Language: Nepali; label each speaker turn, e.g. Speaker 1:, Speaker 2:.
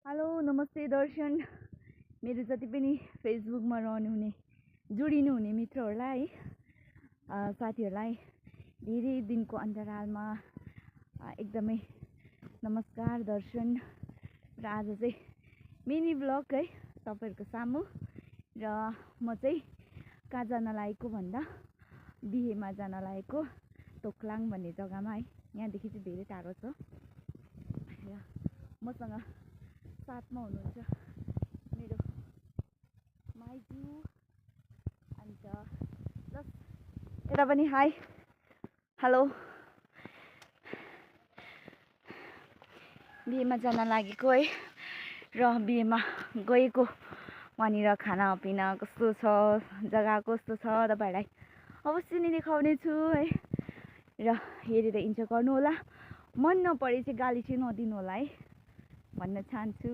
Speaker 1: हेलो नमस्ते दर्शन मेरो जति पनि फेसबुकमा रहनुहुने जोडिनुहुने मित्रहरूलाई साथीहरूलाई धेरै दिनको अन्तरालमा एकदमै नमस्कार दर्शन र आज चाहिँ मिनी ब्लग है तपाईहरुको सामु र म चाहिँ कहाँ जान लागेको भन्दा बिहेमा जान लागेको तोक्लाङ भन्ने जग्गामा है यहाँदेखि चाहिँ धेरै टाढो छ र मसँग साथमा हुनुहुन्छ मेरो माइजू अन्त प्लस यता पनि हाई हेलो बिहेमा जान लागेको है र बिहेमा गएको वहाँनिर खानापिना कस्तो छ जग्गा कस्तो छ तपाईहरुलाई अवश्य नै देखाउने छु है र हेरेर इन्जोय गर्नु होला मन नपरे चाहिँ गाली चाहिँ नदिनु होला है भन्न चाहन्छु।